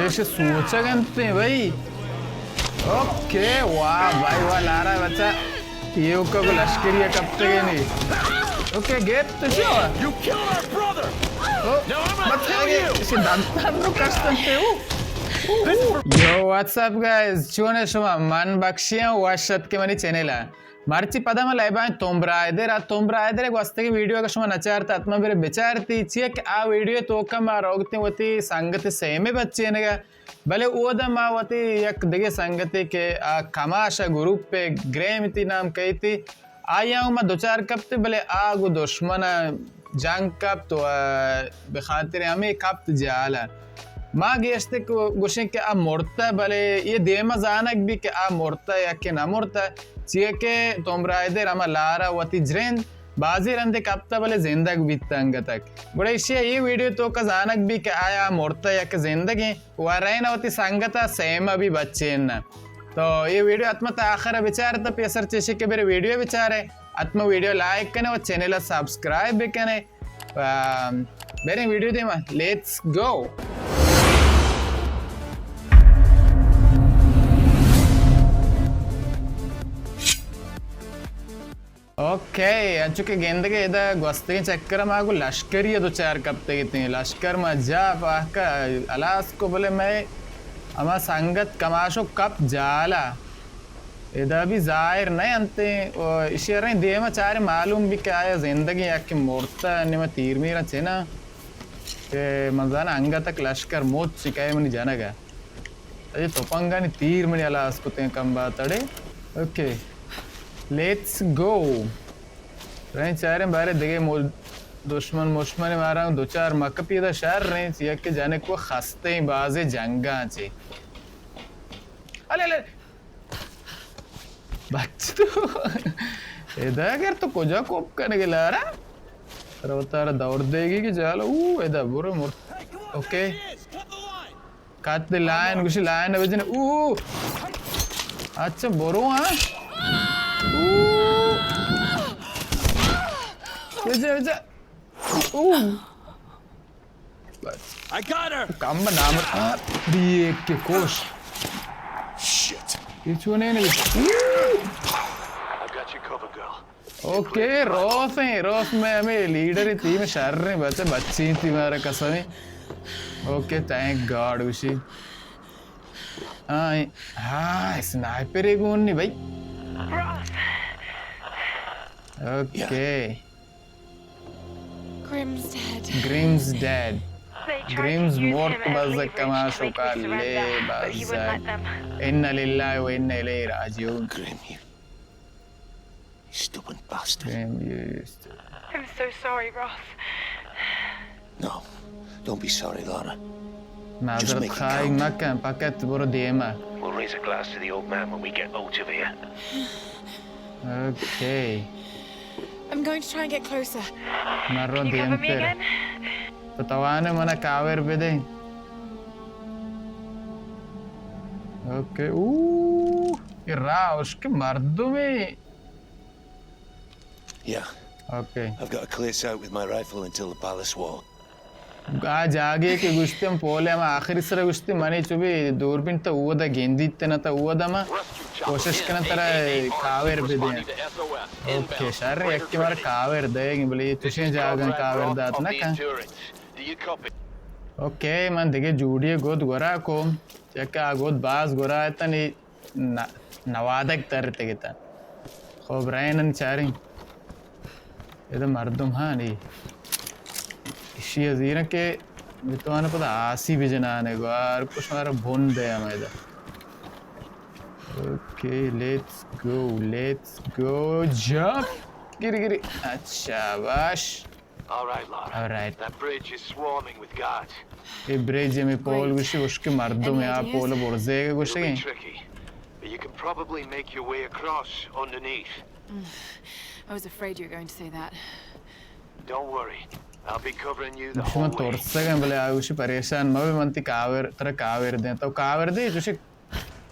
ایشی سوچگ انت بھائی۔ اوکے، واہ بھائی واہ، لارا بچا۔ ایوکا کو لشکری کپتگے نی۔ اوکے، گیپ تو شو۔ You killed our brother! O, Now I'm gonna بچا kill you! ایشی دنتان رو کشتن تے او۔ Yo, what's up guys? چون شما؟ من بخشی ہوں، وش اتکے منی چینل ءَ۔ مرچی پدا ما لائبائیں تومب رائیدر ءَ، تومب رائیدر ءِ گوستگیں ویڈیو اگہ شما نچارت، حتما برے بچارتی، چیا کہ آ ویڈیو توکا ما روگتیں وتی سنگت سیمے بچینگا، بلے اودا ما وتی یک دگہ سنگتے کہ آ کماش ءِ گروپ ءِ، گریم تی نام کئیتی، آئی ءَ ما دوچار کپت، بلے آ گو دشمن ءَ جنگ کپت و بخاطر ہمے کپت جال ءَ۔ ما گیشتر گوشیں کہ آ مرتہ، بلے اے دیما زانگ بی کہ آ مرتہ یا کہ نہ مرتہ، چیا کہ تومب رائیدر ہما لارا وتی جرند بازی رندے کپتہ بلے زندگ بیت انگتک۔ گڑا ایشی ءَ اے ویڈیو توکا زانگ بی کہ آیا مرتہ یا کہ زندگیں، و رین وتی سنگت ءَ سیم ءَ بی بچین۔ تو اے ویڈیو حتما تا آخر ءَ بچارت، پیسر چشی کہ برے ویڈیو بچارے، حتما ویڈیو لائک کنے و چینل ءَ سبسکرائب بکنے۔ ام، بریں ویڈیو دیما، let's go۔ اوکے، انچو کہ گندگے ادا گوستگیں چکر ما گو لشکری دوچار کپتگتیں۔ لشکر ما جا پاکا ہلاس کو، بلے مئے ہما سنگت کماشو کپ جالا۔ ادا بھی ظاہر نہ انت، و ایشی ءَ رئیں دیما چاریں معلوم بی کہ آیا زندگیں یا کہ مرتہ، نی ما تیر میراں چنا کہ من زاناں انگتک لشکر موت چکائے منی جنگ ءَ۔ اے تپنگانی تیر منی ہلاس کتیں کمبا تڑے۔ Okay, let's go۔ رئیں چاریں بارے دگہ مل-، دشمن مشمن مارا دوچار مکپی دا شر رئیں، یک جنک و خستیں بازے جنگاں چے۔ الے، الے۔ بچ تو۔ ادا اگر تو کجا کوپ کنگے لارا؟ ترا وتارا دور دیگی کہ جال۔ او، ادا برو مر-، اوکے۔ کت دے لائن، گوشی لائن بجن۔ او۔ اچھا، برو، ہاں۔ او۔ بجا، بجا۔ او۔ بس۔ I got her! کم نام، آ، دی ایک کے کوش۔ Shit. یہ چونے نے۔ I got you covered, girl. Okay, روس ہیں، روس میں ہمیں لیڈر ٹیم شر ہیں، بچے، بچی تھی مارا قسم ہے۔ اوکے، thank God، گوشی۔ ہاں، ہاں، اسنائپر ہے گون نہیں بھائی۔ Okay. Grim's dead. Grim's dead. Grim's مرت، بزگ کماشو کلے بزگ۔ انا للہ و انا الیہ راجعون۔ Grim, you stupid bastard. Grim, you stupid. I'm so sorry, Roth. No, don't be sorry, Lara. معذرت خواہی مکن، فقط برو دیما۔ We'll raise a glass to the old man when we get out of here. Okay. I'm going to try and get closer. من رو دیمتر۔ تو توانے منا کاور بدے؟ اوکے۔ اوہ، یہ راہ اشکے مردمے۔ Yeah. Okay. I've got a clear sight with my rifle until the palace wall. آ جاگے کہ گوشتم پولے ہم آخری سر گوشتم، منی چو بھی دوربین تا اودا گندیت نہ تا اودا ما کوشش کنن ترا کاور بدیں۔ اوکے، شر، یک مار کاور دے گی، بلے یہ چشیں جاگہ کاور دات نہ کن۔ اوکے، من دیگه جوڑی گود گورا کو، چکا گود باز گورا تنی۔ ن-، نوادگ ترتگتاں۔ خب، رئین انت چاریں۔ ادا مردم ہاں نی۔ اشی ء زیرن کہ بتوان پدا آسی بجنانے گوار کش مارا بن دے ہم ادا۔ Okay, let's go, let's go, jump. گری، گری۔ اچھا، باش۔ All right, Lara. All right. That bridge is swarming with guards. اے برج ہمے پول گوشی، اشکے مردم آ پول برزے گوشی۔ It'll be tricky, but you can probably make your way across underneath. I was afraid you were going to say that. Don't worry. I'll be covering you the whole way. شما ترسگ ہیں، بلے آ گوشی پریشان مبے، من تی کاور، ترا کاور دیں۔ تو کاور دے، گوشی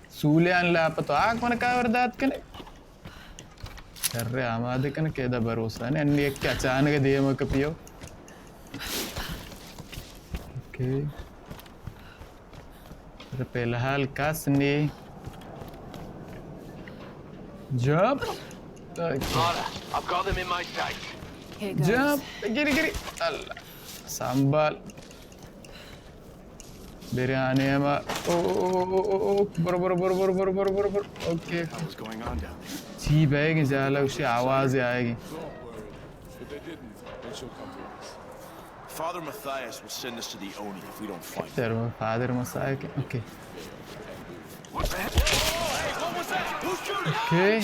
سولیان لاپ تو آک من کاور دات کنے۔ شر آمادے کن کہ ادا بھروسہ نے، انی یک اچانک دیم کپیو۔ اوکے۔ فی الحال کس نی. Jump. Okay. Lara, I've got them in my sights. Here goes. Jump. گری، گری. اللہ. سنبھال. بریانی ہما. او، او، او، او، او، او. برو، برو، برو. Okay. What the hell is going on down there? چی بیگ جالا، اسی آواز آئے گی. Don't worry. If they didn't, then she'll come to us. Father Matthias will send us to the Oni if we don't find her. Father, father مسائے کہ، okay. Okay.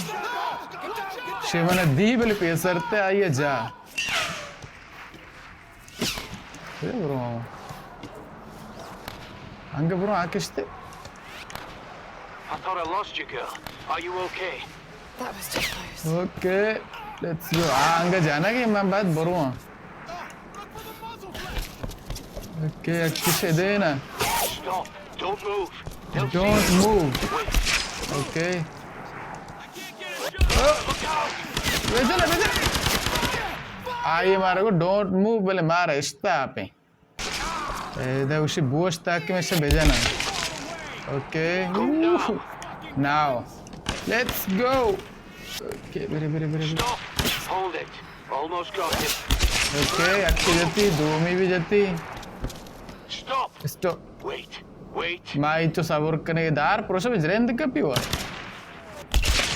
Shaman دی بلے پیسرتے آئیے جا. اے برو. انگہ برو آ کشتے. I thought I lost you, girl. Are you okay? That was too close. Okay. Let's go. آ انگہ جانا کہ من باید برو. اوکے، یک کشے دینا. Stop. Don't move. They'll see you. Don't move. Wait. Okay. Look out. بجن، بجن. آئی مارا گو ڈونٹ موو، بلے مارا اشتا پہ. اے، دا گوشی بوش تاکہ میں سے بجناں. Okay. Go now. Now. Let's go. Okay, برے، برے، برے، برے. Stop. Hold it. Almost got him. Okay, یک جتی، دومی بھی جتی. Stop. اسٹاپ. Wait. Wait. ما ای تو صبر کنے دار، پروشا بجرین دکا پیوا.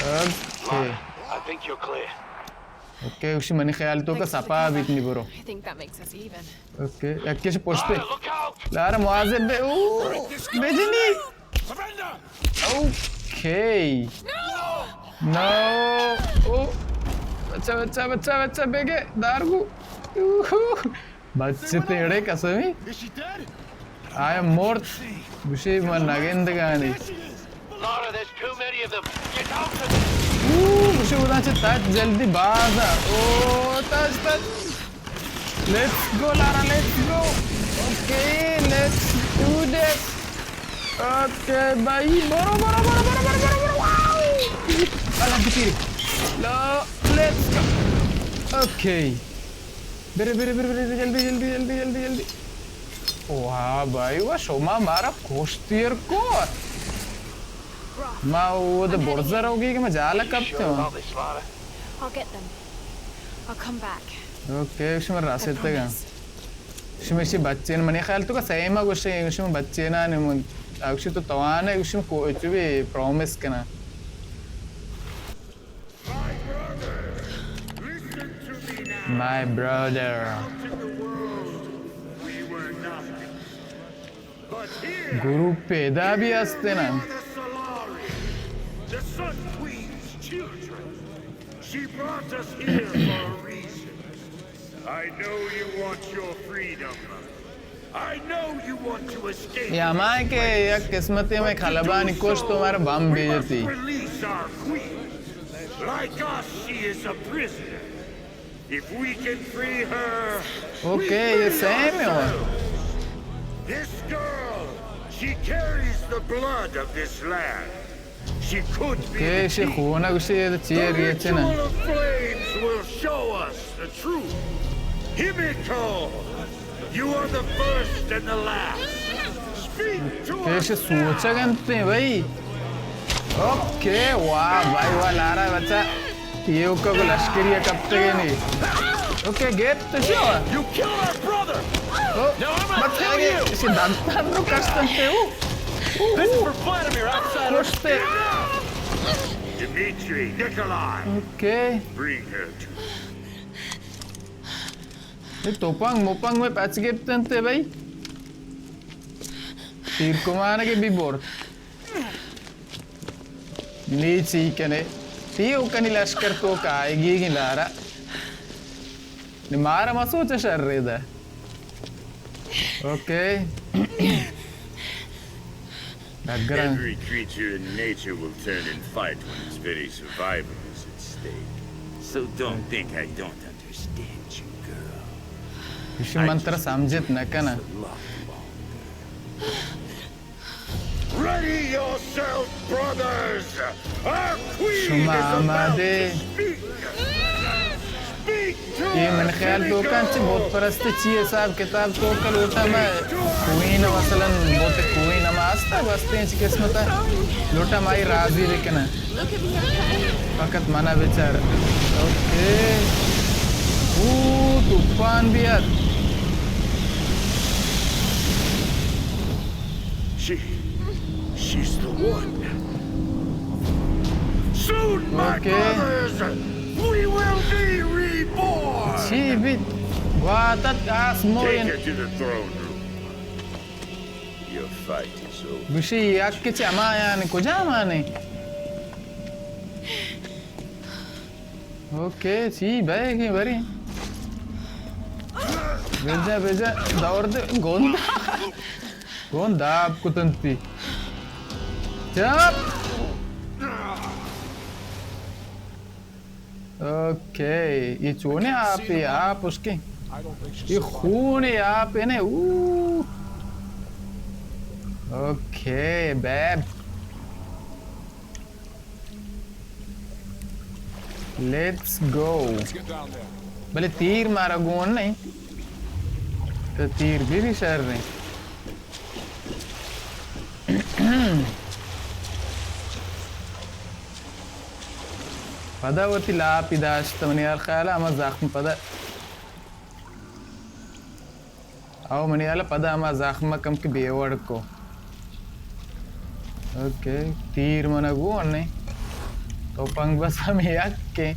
Okay. Lara, I think you're clear. Okay, گوشی منی خیال تو کہ سپا بیت نی برو. I think that makes us even. Okay, یکیش پشتے. Lara, look out! لارا مواظب بے. او، بجنی. اوکے. نو. او. بچہ، بچہ، بچہ، بچہ، بیگے. دارگو. اوہو. بچتے اڑے قسمی. آیا مرت. گوشی من نگندگانی. Lara, there's too many of them. Get out of there. اوہ، گوشی بوداں چہ تچ جلدی باز. او، تچ، تچ. Let's go, Lara, let's go. Okay, let's do this. Okay, بھائی، برو، برو، برو. واو. اللہ کی تیری. لا، let's go. اوکے. برے، برے، برے، برے، جلدی، جلدی، جلدی، جلدی، جلدی. واہ بھائی، واہ، شما مارا کشتیر کو. ما وہ تو برزا رہو گی کہ میں جالا کپتے ہوں. I'll get them. I'll come back. Okay, شما راستے گا. شما اسی بچے نے، منی خیال تو کا سیما گوشے، شما بچے نا نے، من، اکشی تو توانے، شما کو، چو بھی پرومس کنا. My brother. گروپ پیدا بھی ہستے نا. The Sun Queen's children. She brought us here for a reason. I know you want your freedom. I know you want to escape. یا ہمائے کہ یک قسمتے میں خلبانی کش تو ہمارا بم بیجتی. Release our queen. Like us, she is a prisoner. If we can free her, okay, یہ سیم ہے. This girl, she carries the blood of this land. She could be کہ the ایشی key. خون ءَ گوشی اے چی ریچ نا. The ritual of flames will show us the truth. Himiko, you are the first and the last. Speak to us now. کہ ایشی سوچگ انت بھائی. اوکے، واہ بھائی واہ، لارا بچہ. ایوکا کو لشکری کپتگے نی. اوکے، گیپ تو چی ہوا؟ You killed our brother. O, now I'm gonna kill you. اسی دنتان رو کشتن تے او. This is for Vladimir, outsider. کشتے. Dmitri, Nikolai. Okay. Bring her to me. اے توپنگ موپنگ میں پچ گپتن تے بھائی. تیر کمانگے بھی برت. نی چی کنے؟ تی اوکنی لشکر تو کائیگی گی لارا. نی مارا ما سوچ شر ریدا. اوکے. ڈگرن. Every creature in nature will turn and fight when its very survival is at stake. So don't think I don't understand you, girl. ایشی من ترا سمجھت نہ کناں. Ready yourself, brothers! Our queen is about to speak! Speak to اے من خیال توکا چہ بت پرست چی حساب کتاب توکا لوٹا ما کوہین، مثلاً بت کوہین ہما ہستا گوستیں چہ قسمتا، لوٹا مائی راضی بکناں۔ فقط منا بچار۔ اوکے۔ او، طوفان بیاد۔ She, she's the one. Soon, my brothers, we will be reborn. چی بیت؟ گواتت آسموئین۔ Take her to the throne room. Your fight is over. گوشی یک چہ ہمایان کجا مانے؟ اوکے، چی بئے گی بری؟ بجا، بجا، دور دے، گوندا۔ گوندا آپ کتنتی۔ چپ۔ اوکے، یہ چونے آپ ہے، آپ اس کے۔ یہ خون ہے، آپ ہے نا۔ او۔ Okay, babe. Let's go. بلے تیر مارا گون نہیں۔ تو تیر بھی، بھی شر نہیں۔ پدا وتی لاپی داشت، منی ہر خیال ہما زخم پدا۔ او منی ہیال ءَ پدا ہما زخم ءَ کم کہ بے وڑ کو۔ اوکے، تیر من ءَ گون نے۔ تو پنگ بس ہمے یکیں۔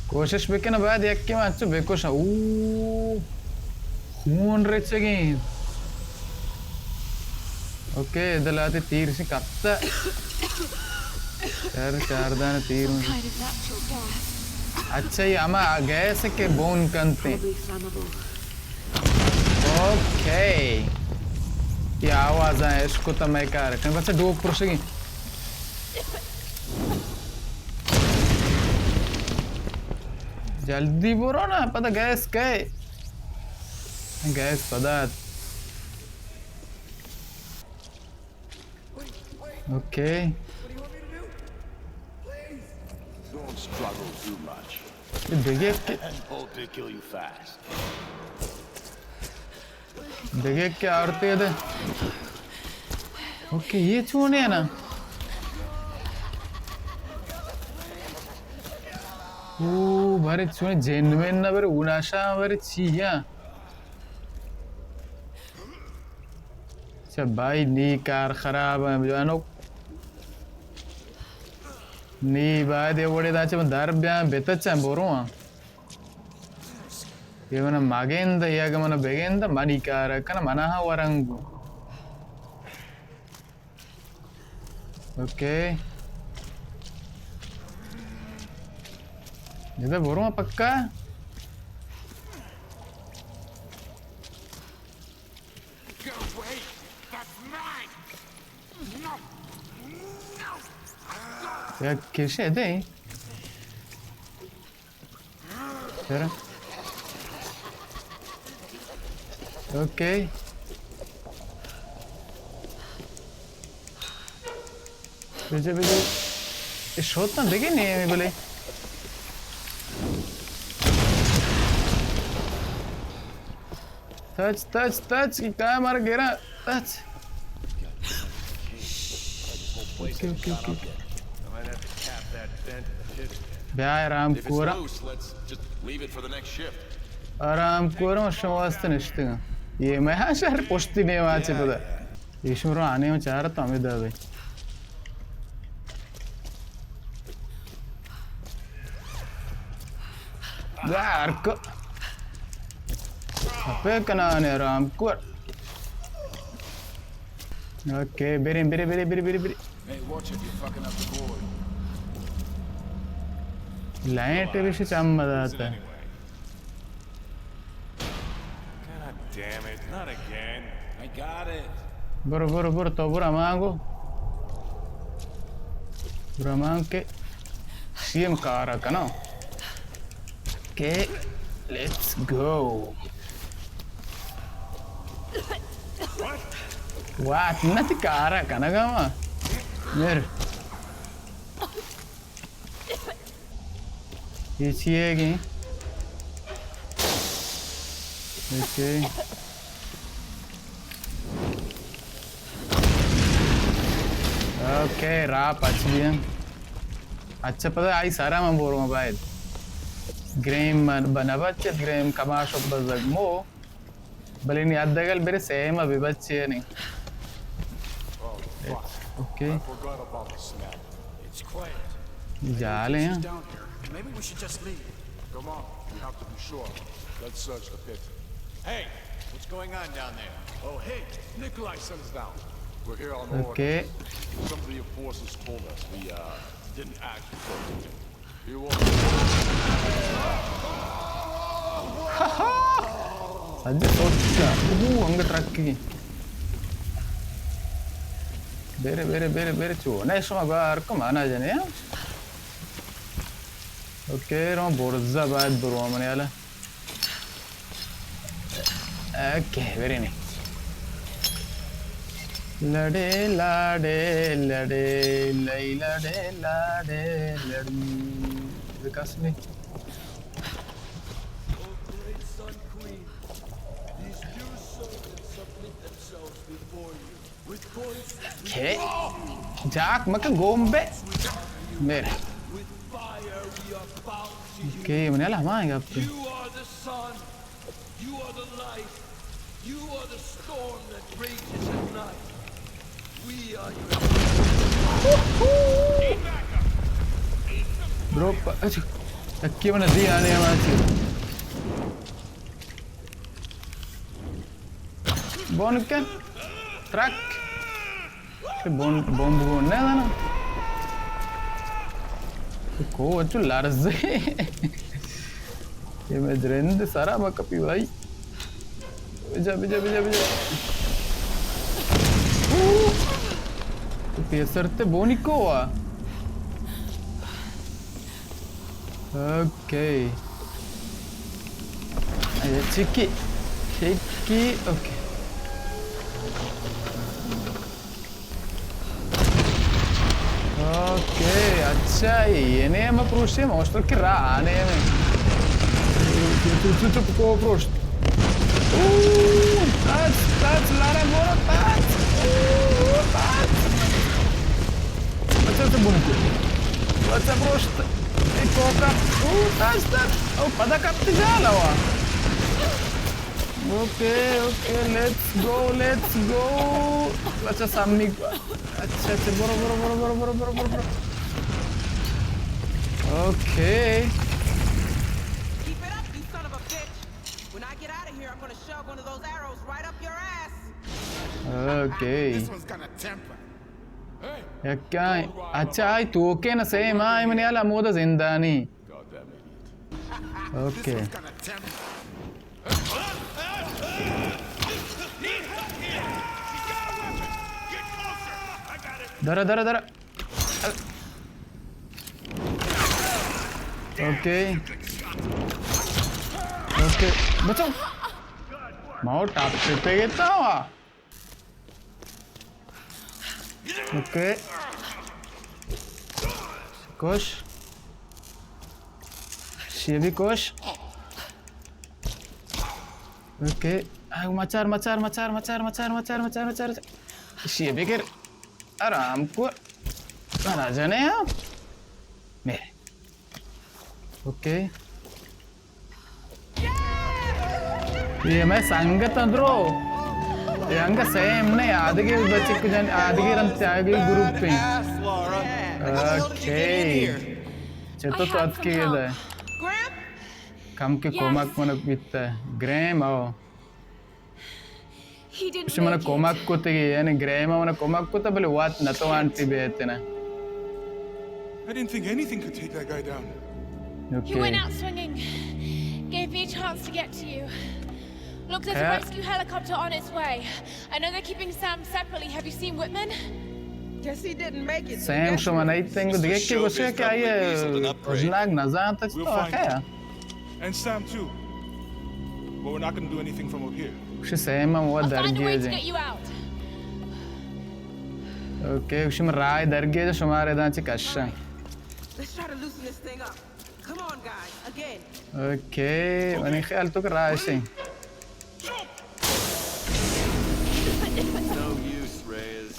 کوشش بکن باید یکیں من انچو بکشاں۔ او، خون رچگیں۔ اوکے، ادا لہتے تیر سے کپتا۔ چار، چار دانہ تیر۔ Kind of natural gas. اچھا، یہ ہما گیس کہ بون کنتے۔ Probably flammable. اوکے۔ یہ آواز آئے، اس کو تو میں کار کن۔ بچہ ڈوک پرشگی۔ جلدی برو نا، پتہ گیس کئے۔ گیس پدا۔ Okay. Don't struggle too much. دگہ کہ، and hope they kill you fast. دگہ کہ آورتے دے۔ اوکے، یہ چونے ہے نا؟ او، بارے چونے جن میں نہ بارے، اوناشا بارے چی ہے؟ چہ بھائی نی کار خراب ہے جانو۔ نی باید یہ وڑے دا چہ من در بیاں بتچاں برواں۔ یہ من مگند، یہ اگہ من بگند، منی کار کن، من ہاں ورنگ۔ اوکے۔ ادا برواں پکا۔ یک کشے دے۔ چرا؟ اوکے۔ بجے، بجے۔ اے شوت نہ دگہ نیمے بلے۔ تچ، تچ، تچ، کہ کائے مارا گرا، تچ۔ Okay, okay, okay. بیا آرام کورا۔ آرام کورا، شما واسطہ نشتگاں۔ یہ میں ہاں شہر پشتی نیوا چے پدا۔ ایشم رو آنے ہوں چارت ہمیں دا بھائی۔ گار کو۔ اپے کنانے آرام کور۔ اوکے، بریں، بریں، بریں، بریں، بریں، بریں۔ Hey, watch it, you're fucking up the board. Light بھی سے چم مزہ آتا ہے۔ God damn it, not again. I got it. برو، برو، برو، تو برو، مانگو۔ برو، مانگ کے سیم کارا کنو۔ اوکے، لیٹس گو۔ واٹ، نہ تی کارا کنگا ما۔ مر۔ یہ چی ہے کہ؟ اوکے۔ اوکے، راہ پچ بی۔ اچھا، پدا آئی سارا من بورو باید۔ گریم من بنا بچت، گریم کماش بزگ مو۔ بلے نی حداقل برے سیم ءَ بہ بچے نی۔ اوکے۔ It's quiet. جال ہیں۔ Down here. Maybe we should just leave. Come on, we have to be sure. Let's search the pit. Hey, what's going on down there? Oh, hey, Nikolai sent us down. We're here on order. Okay. Some of the enforcers told us we, uh, didn't act appropriately. سجّ سوچا۔ اوہ، انگت ٹرک کی۔ بیرے، بیرے، بیرے، بیرے چو۔ نہ، شما گار کم آنا جنے، ہاں؟ اوکے، رو برزا باید برو منی حالا۔ Okay, very nice. لڑے لاڑے لڑے، لئی لڑے لاڑے لڑی۔ وکاس نے۔ کہ جاک مکن گومبے۔ میرے۔ کہ منی حالا ہما گپ۔ You are the light. You are the storm that rages at night. We are your برو پ-، اچھا۔ یکی من دی آنے ہما چی۔ بون کن۔ ٹرک۔ بون، بمب بون نہ دانا۔ کو اچو لرزے۔ یہ میں درند سارا ما کپی بھائی۔ بجا، بجا، بجا، بجا۔ تو پیسر تے بونی کو آ۔ اوکے۔ اے چکی، چکی، اوکے۔ اوکے، اچھا، یہ نے ہم پروشتے، موشتر کے راہ آنے میں۔ تو، تو، تو کو پروشت۔ اوہ، تاچ، تاچ، لارا گورا، تاچ۔ اوہ، تاچ۔ بچہ تو بنتے۔ بچہ پروشت۔ اے کوکا۔ اوہ، تاچ، تاچ۔ اوہ، پدا کپتی جا لوا۔ Okay, okay, let's go, let's go. اچھا، سامی، اچھا، اچھا، برو، برو، برو. Okay. Keep it up, you son of a bitch. When I get out of here, I'm gonna shove one of those arrows right up your ass. Okay. This one's got a temper. یکا، اچھا، آئی توکے نا سیم، آئی منی حالا ہمودا زندانی۔ اوکے۔ درا، درا، درا۔ Okay. Okay. بچو۔ ماو ٹاپ پہ گیتا ہوا۔ اوکے۔ کش۔ شی بھی کش۔ اوکے۔ آ، مچار، مچار، مچار۔ شی بھی کر۔ آرام کو۔ مارا جنے ہاں۔ میرے۔ اوکے۔ یہ میں سنگت اندرو۔ یہ انگا سیم نے، آدگے بچک جن، آدگے رنت آگے گروپ ہیں۔ اوکے۔ چطور تو اتکی دے؟ کم کے کومک من بیتا۔ گریم آو۔ He didn't make it. من کمک کتگی، یعنی گریم من کمک کتا، بلے وات نتوانتی بیت نا۔ I didn't think anything could take that guy down. He went out swinging. Gave me a chance to get to you. Look, there's a rescue helicopter on its way. I know they're keeping Sam separately. Have you seen Whitman? Guess he didn't make it. Same شما نیتیں گو دگہ کی گوشے کہ آئیے رجناگ نزانت تو کیا؟ And Sam too. But we're not gonna do anything from up here. گوشی سیم ہم وہ درگیجیں۔ اوکے، گوشی من راہ درگیجیں، شمارے داں چی کشاں۔ Let's try to loosen this thing up. Come on, guys, again. Okay, منی خیال تو کہ راہ اِش اِنت۔ No use, Reyes.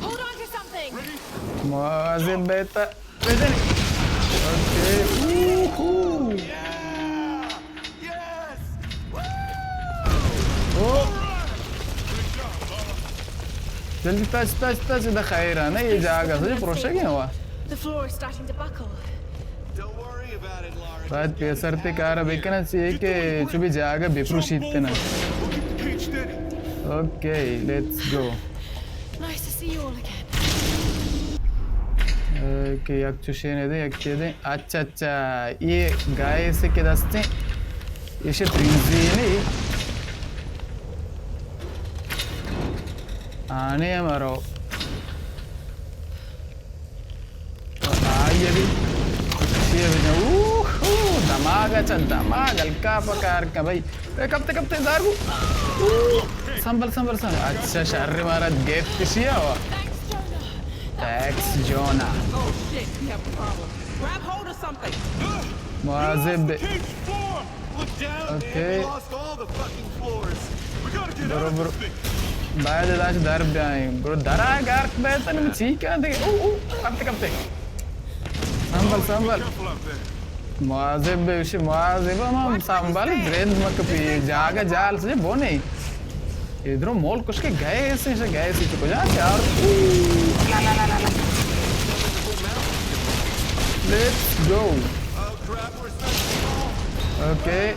Hold on to something. مواظب بیت بزن۔ اوکے۔ اوہو۔ Yeah! Yes! Woo! او۔ All right! Good job, Lara. جلدی تچ، تچ، تچ، ادا خیر اِنت، نہ، اے جاگہ سجے پروشگ اِنت ہوا۔ The floor is starting to buckle. Don't worry about it, Lara. باید پیسر تے کار بکن اَنت، چیا کہ چو بی جاگہ بپروشیت نہ۔ Okay, let's go. Nice to see you all again. Okay, یک چوشیں دے، یک چیزے۔ اچھا، اچھا، اے گیس کہ دست اِنت، ایشی بنزین اِنت۔ آنے ہم رو۔ آئی ابھی۔ چی ابھی جا؟ اوہ، اوہ، دماغ، اچھا، دماغ ہلکا پکار کن بھائی۔ اے کپتے، کپتے، زار گو۔ اوہ، سنبھل، سنبھل، سنبھل۔ اچھا، شر مارا گیپ کشی ہوا۔ Thanks, Jonah. Oh, shit, we have a problem. Grab hold of something. مواظب۔ Look down, man. Okay. We lost all the fucking floors. We gotta get out of this thing. برو، برو۔ باید داش در بیائیں۔ برو، درا گارک بیتن، چی کن دے؟ او، او، کپتے، کپتے۔ سنبھل، سنبھل۔ Careful out there. مواظب بے، وشی مواظب، ہم سنبھل، گرند مکپی، جاگہ جال سے بونے۔ ادھروں مول کچھ کے گیس اِنت، گیس اِنت، کجا چار۔ Let's go. اوکے۔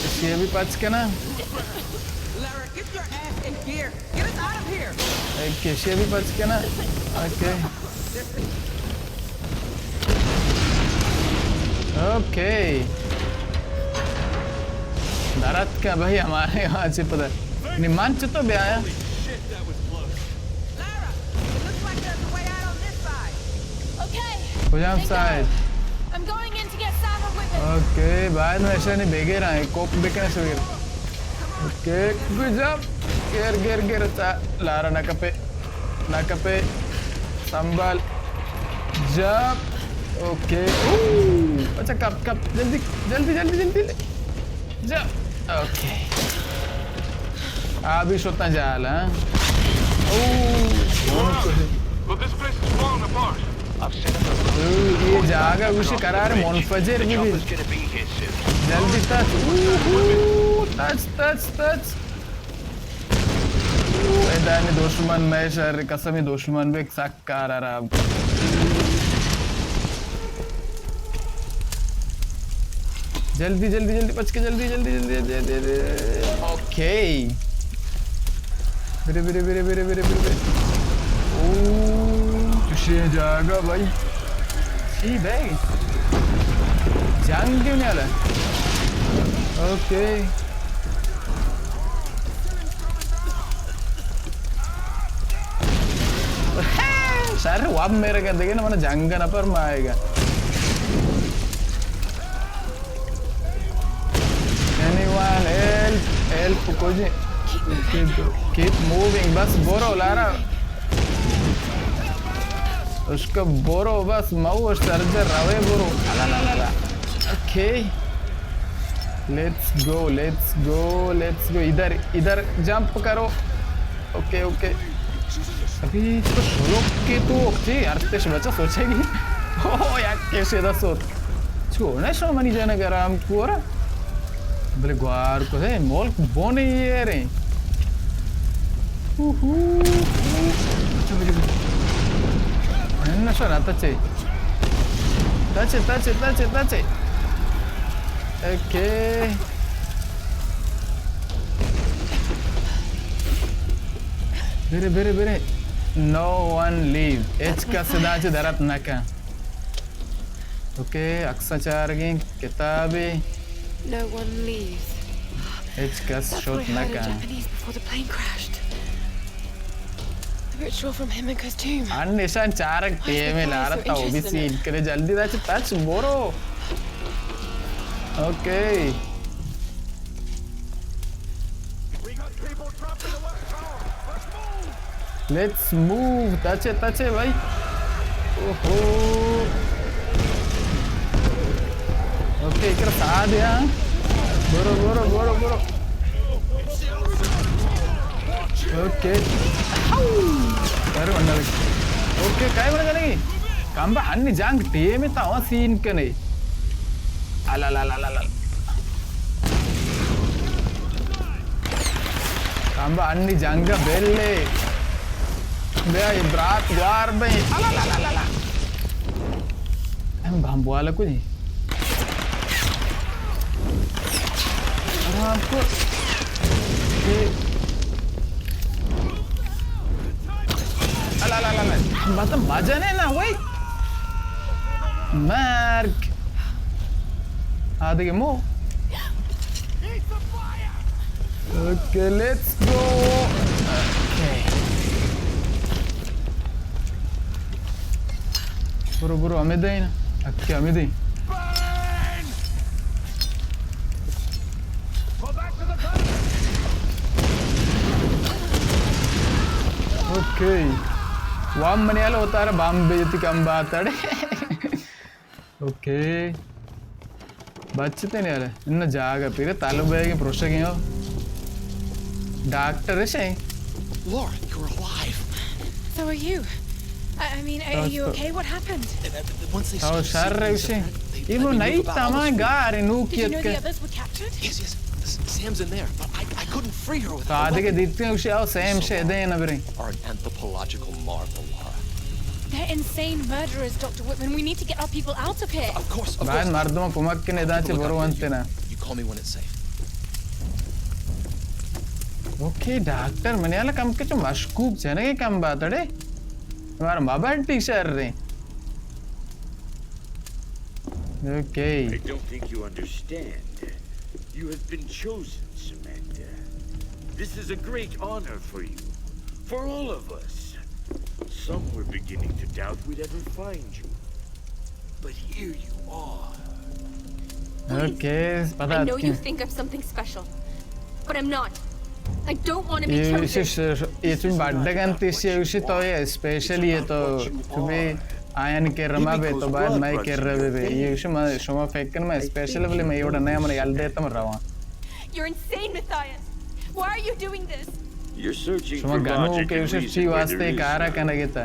ایشی ابھی پچ کناں۔ Lara, get your ass in gear. Get us out of here. Okay, ایشی ابھی پچ کناں۔ اوکے۔ اوکے۔ درد کا بھائی ہمارے وہاں سے پتہ۔ نہیں، من چطور بیا آیا؟ Lara, it looks like there's a way out on this side. Okay. کجام side? I'm going in to get Sam and Whitman. Okay, باید میں ایشانی بگیر آئیں، کوپ بکن ایشی بگیر۔ Okay, good job. گر، گر، گر، تا-، لارا نہ کپے، نہ کپے، سنبھال، جاب۔ اوکے، اوہ، اچھا، کپ، کپ، جلدی، جلدی، جلدی، جلدی۔ جا۔ اوکے۔ آ بھی شتاں جال، ہاں؟ اوہ، But this place is falling apart. اوہ، یہ جاگہ گوشی قرار منفجر بھی۔ جلدی تچ۔ اوہ، تچ، تچ، تچ۔ اوہ، اے دانی دشمن، میں شر قسمی دشمن بے سک کار آرام۔ جلدی، جلدی، جلدی، بچ کے، جلدی، جلدی، جلدی، جلدی، جلدی۔ اوکے۔ برے، برے، برے۔ او، چوشیں جاگہ بھائی۔ چی بھائی؟ جنگ کیوں نہیں آ رہا؟ اوکے۔ شر واب میرے گندگی نا، من جنگ نہ پر مائے گا۔ Anyone help? Help کجے؟ Keep moving. Keep moving. بس برو لارا۔ اس کو برو بس، مو سرجر روے برو۔ لا لا لا لا۔ Okay. Let's go, let's go, let's go. ادھر، ادھر جمپ کرو۔ Okay, okay. ابھی تو شلوک کے تو اوکے، ارتش بچا سوچے گی۔ او، یک کیسے دا سوت۔ چھوڑ نہ شو منی جنگ آرام کورا۔ بلے گوار کو ہے، ملک بونے یہ رہے۔ اوہو۔ نہ شو نہ تچے۔ تچے، تچے، تچے، تچے۔ اوکے۔ برے، برے، برے۔ No one leave. ہچ کس ادا چہ درت نہ کن۔ اوکے، عکساں چارگیں، کتابے۔ No one leaves. ہچ کس شت نہ کن۔ That's what I heard in Japanese before the plane crashed. The ritual from Himiko's tomb. ان نشان چارگ ٹیم لارا تا او بی سین کرے، جلدی دا چہ تچ برو۔ اوکے۔ Let's move. تچے، تچے بھائی۔ اوہو۔ اوکے، ایکر ساہ دیا. برو، برو، برو، برو. اوکے. ہاؤ. ارے بندہ لگی. اوکے، کئی بڑا جنگی؟ کمبا ہنی جنگ ٹیم تا وہاں سین کنے. الا لا لا لا لا. کمبا ہنی جنگ بیلے. بیا یہ برات گوار بے. الا لا لا لا لا. ہم بمب والا کو جی. آرام کو. یہ. الا لا لا لا. بات مزہ نے نا وہی. مرگ. آدگے مو. اوکے، لیٹس گو. اوکے. برو، برو، ہمیں دیں نا. اکے، ہمیں دیں. اوکے. وام منی حال ہوتا رہا، بام بیتی کم بات اڑے. اوکے. بچتے نہیں آ رہے. ان جاگہ پیرے تالو بیگے پروشگے ہو. ڈاکٹر ہے. Laura, you're alive. So are you. I, I mean, are you okay? What happened? Once they stopped singing, they, they knew about all those people. Imo nahi tama gare nu. Did you know the others were captured? Yes, yes. S-, Sam's in there, but I, I couldn't free her without a weapon. Kade ke ditte ushi ao Sam she de na bere. Are an anthropological marvel. They're insane murderers, Doctor Whitman. We need to get our people out of here. Of course, of course. باید مردم کمک کنه، ادا چه برو انت نه. You call me when it's safe. Okay, doctor, منی حال کم کے چو مشکوک جنگے کم بات اڑے. ہمارا مبر ٹی شر رہے. Okay. I don't think you understand. You have been chosen, Samantha. This is a great honor for you, for all of us. Some were beginning to doubt we'd ever find you. But here you are. Okay, پتا. I know you think I'm something special, but I'm not. I don't want to be chosen. یہ چون بڈگن تیسی اوشی تو یہ اسپیشلی ہے تو تمہیں آیان کرا مہ بے تو باید مئے کرا بہ بے. یہ شما، شما فکر کنئے مئے اسپیشل بلے مئے اوڑا نیا من یل دیتا من رواں. You're insane, Matthias. Why are you doing this? You're searching for logic and reason where there is none. شما گنوکے، چی واسطے کارا کنگے تا؟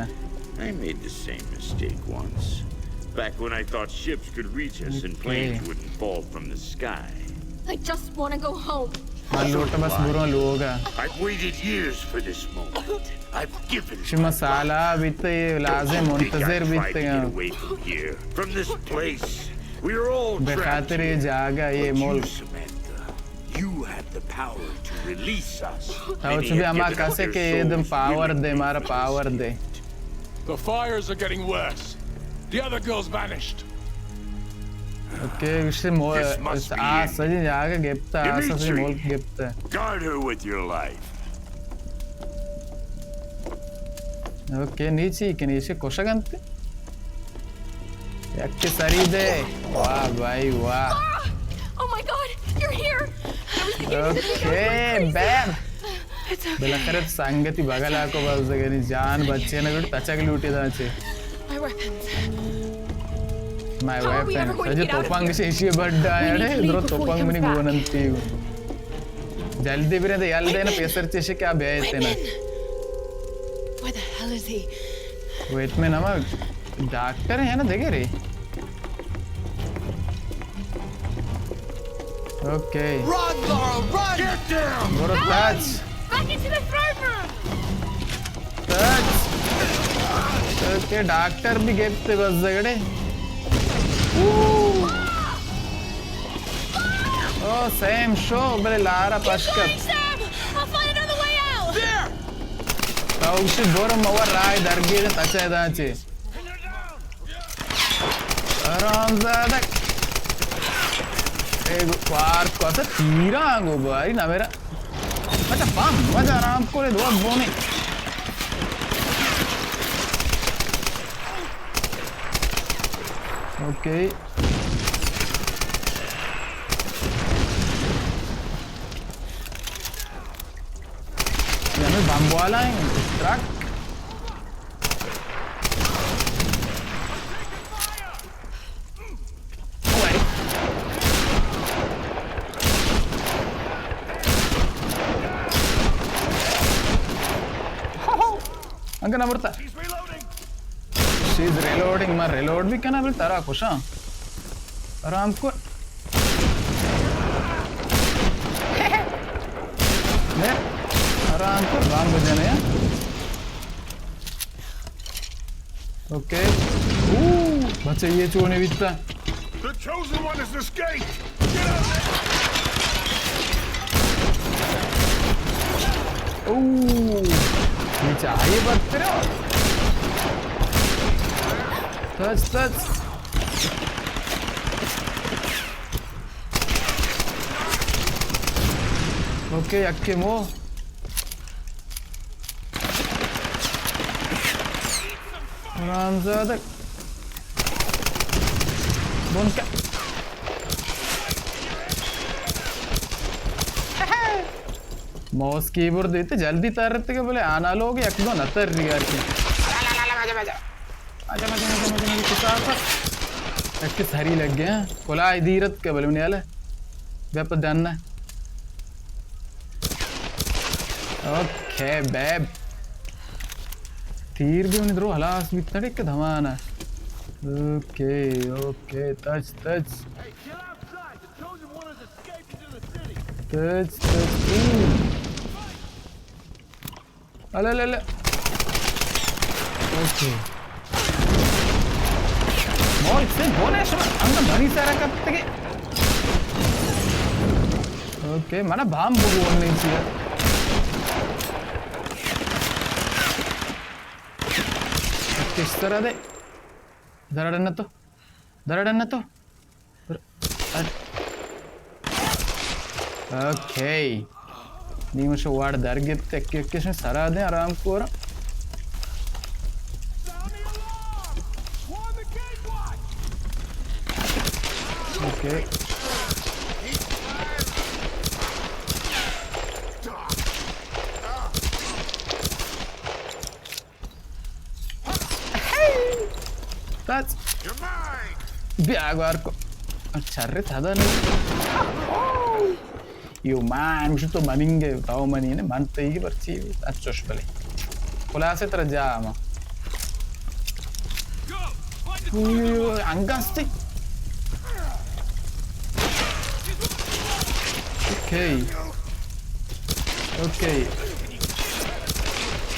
I made the same mistake once. Back when I thought ships could reach us and planes wouldn't fall from the sky. I just want to go home. من لوٹاں بس برواں لوگا. I've waited years for this moment. I've given my life. شما سالا بیتے، لازم منتظر بیتے. Don't think I tried to get away from here, from this place. We are all trapped here. بخاطر یہ جاگہ، یہ ملک. But you, Samantha, you have the power to release us. تو چو بھی ہما کسے کہ دم پاور دے، مارا پاور دے. The fires are getting worse. The other girl's vanished. Okay, اس سے مو-، آ سجی جاگہ گپتا، آ سجی ملک گپتا. Guard her with your life. Okay, نیچی کہ نیچے کشگ انت. یک سری دے. واہ بھائی واہ. Oh my God, you're here. I was beginning to think I was going crazy. Okay, بیم. بالاخره سنگتی بغل آکو باز دگنی جان بچے نہ گڑ تچگ لوٹی دا چے. My weapons. My weapon. سجے توپنگ شیشی بڈا ہے، درو توپنگ منی گوننتی. جلدی برے دے یل دے نا پیسر چیشے کیا بیایتے نا. Whitman. Where the hell is he? Vitamin ہما ڈاکٹر ہے نا، دیکھے رے. Okay. Run, Laura, run! Get down! برو تاچ. Back into the throne room! تاچ. اوکے، ڈاکٹر بھی گپتے بس جگڑے. او سیم شو، بلے لارا پشکت. Keep going, Sam! I'll find another way out! There! تو گوشی برو موا رائے درگیر تچے داں چے. حرام زادک. اے گو-، پارک کو اصلا تیرا گو باری نا میرا. اچھا بم، مجھے آرام کو لے دو بونے. اوکے. یعنی بمب والا ہے، ٹرک. انگا نہ مرتا۔ She's reloading۔ She's reloading، من ریلوڈ بھی کنا، بل ترا کشاں۔ آرام کو۔ نے، آرام کو، بام بجنے۔ اوکے۔ اوہ، بچے یہ چونے بیتا۔ The chosen one has escaped! Get out! اوہ، یہ چاہیے بدتر۔ تچ، تچ۔ اوکے، یکے مو۔ حرامزادہ۔ بن کا۔ ماؤس کیبورڈ دیتے جلدی ترتگے، بلے آنالوگ یک دو نہ تر ریگا چی۔ آجا، آجا، آجا، آجا، آجا، آجا، آجا، آجا، کسافت۔ یک سری لگ گئے ہیں۔ کلاہ دیرت کے بلے منی حال ہے۔ بیا پہ ڈن ہے۔ Okay, bib. تیر بھی منی درو ہلاس بیتنے کہ دھمانا۔ اوکے، اوکے، تچ، تچ۔ تچ، تچ، اوہ۔ الے، الے، الے۔ اوکے۔ مول سے بولے شما، انگا منی سارا کپتگے۔ اوکے، منا بام بگو نہیں چیئے۔ کس طرح دے؟ درڑ نہ تو۔ درڑ نہ تو۔ اوکے۔ نیمش وارڈ در گپت، یکے یکے شن سرا دیں آرام کور۔ اوکے۔ تچ۔ بیا گوار کو۔ اچھا، رے تھا دا نہیں۔ یو مان، مشو تو مننگے، تاو منی نے، من تئی کی پرچی بھی۔ اچھوش بلے۔ خلاصے ترا جا ما۔ اوہ، انگاستی۔ Okay. Okay.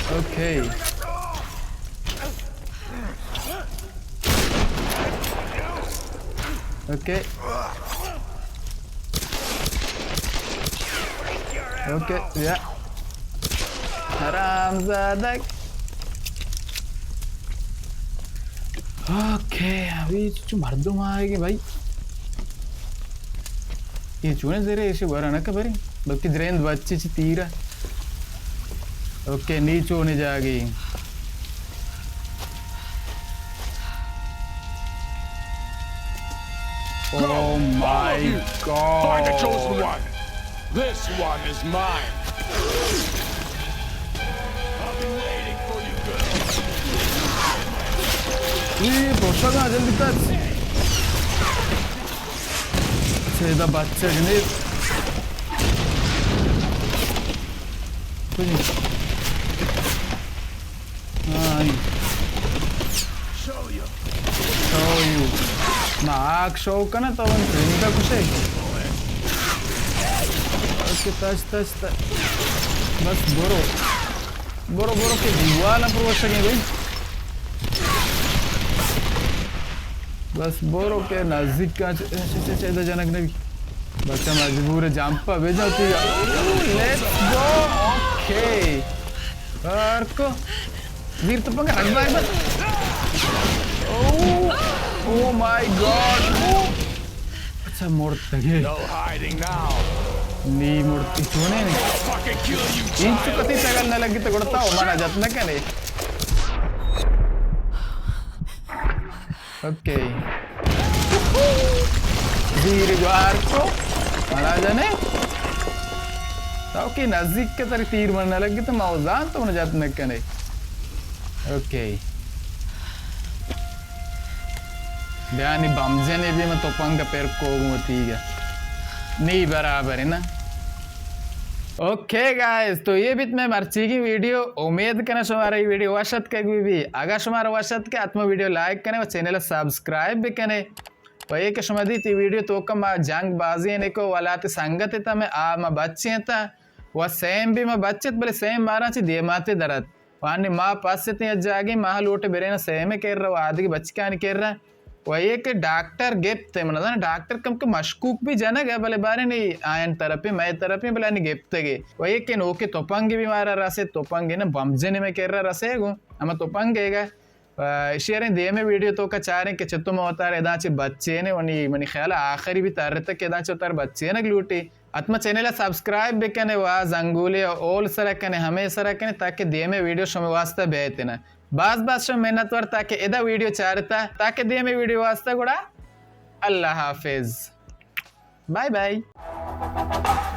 Okay. Okay. Okay, یا۔ حرام زادگ۔ اوکے، ابھی چو مردم آئے گے بھائی۔ یہ چونے زیرے ایشی گورا نہ کبریں، بلکہ درند بچے چی تیرا۔ اوکے، نی چونے جاگی۔ Oh my God. Find the chosen one. This one is mine. I've been waiting for you, girl. یہ بوشا جلدی تر۔ سیدھا بچہ جنید۔ کجا؟ ہاں، آئی۔ Show you. ما آگ شو کنا تو من زندہ کشے۔ اوکے، تچ، تچ، تچ۔ بس برو۔ برو، برو کہ دیوال پر وشگیں بھائی۔ بس برو کہ نزدیک کا چ-، چ-، چ-، چ-، ادا جنگ نبی۔ بچہ مجبور ہے جمپ پہ بجا تیگا۔ اوہ، لیٹس گو۔ اوکے۔ کار کو۔ زیر تو پنگا رکھ بھائی بس۔ اوہ، اوہ مائی گاڈ۔ اوہ۔ اچھا، مرتگے۔ No hiding now. نی مرتی چونے نے۔ Fucking kill you, انچو child. کتی چگل نہ لگی تو گڑتا ہو، منا جت نہ کنے۔ اوکے۔ زیر گوار کو۔ منا جنے۔ تو کہ نزدیک کے تری تیر من نہ لگی تو ما زان تو منا جت نہ کنے۔ اوکے۔ بیا نی بم جنے بھی من تپنگ پر کو گوں تیگا۔ نی برابر ہے نا۔ اوکے گائز، تو اے بیت مئے مرچیگیں ویڈیو۔ امید کناں شمارا اے ویڈیو وش اتکگ بہ بی۔ اگاں شمارا وش اتکہ، حتما ویڈیو لائک کنے و چینل سبسکرائب بکنے۔ و اے کہ شما دیت اے ویڈیو توکا ما جنگ بازی نکو، و لہتے سنگت اتاں مئے، آ ما بچینتاں و سیم بھی ما بچت، بلے سیم مارا چہ دیماتے درت۔ و انی ما پس اتیں یک جاگے، ما لوٹ برین سیم کرا و آدگہ بچکانی کرا۔ و اے کہ ڈاکٹر گپت، من نزاناں ڈاکٹر کم کہ مشکوک بھی جنگ ء، بلے باریں نی آیان طرفیں، مئے طرفیں، بلے انی گپتگے۔ و اے کہ نوکیں تپنگے بھی مارا رسے، تپنگے نہ بمجنے مئے کرا رسے گوں، ہما تپنگے گا۔ و اشی اریں دیمے ویڈیو توکا چاریں کہ چتو ما وتارا ادا چہ بچینے، و نی منی خیال آخری بھی ترتک کہ ادا چہ وتارا بچینگ لوٹی۔ حتما چینل ء سبسکرائب بکنے و زنگولے ء اول سرا کنے، ہمے سرا کنے تاکہ دیمے ویڈیو شمے واسطہ بیت نا۔ باز باز شمے منت وار تاکہ ادا ویڈیو چارتا، تاکہ دیمے ویڈیو واسطہ گڑا اللہ حافظ۔ Bye bye.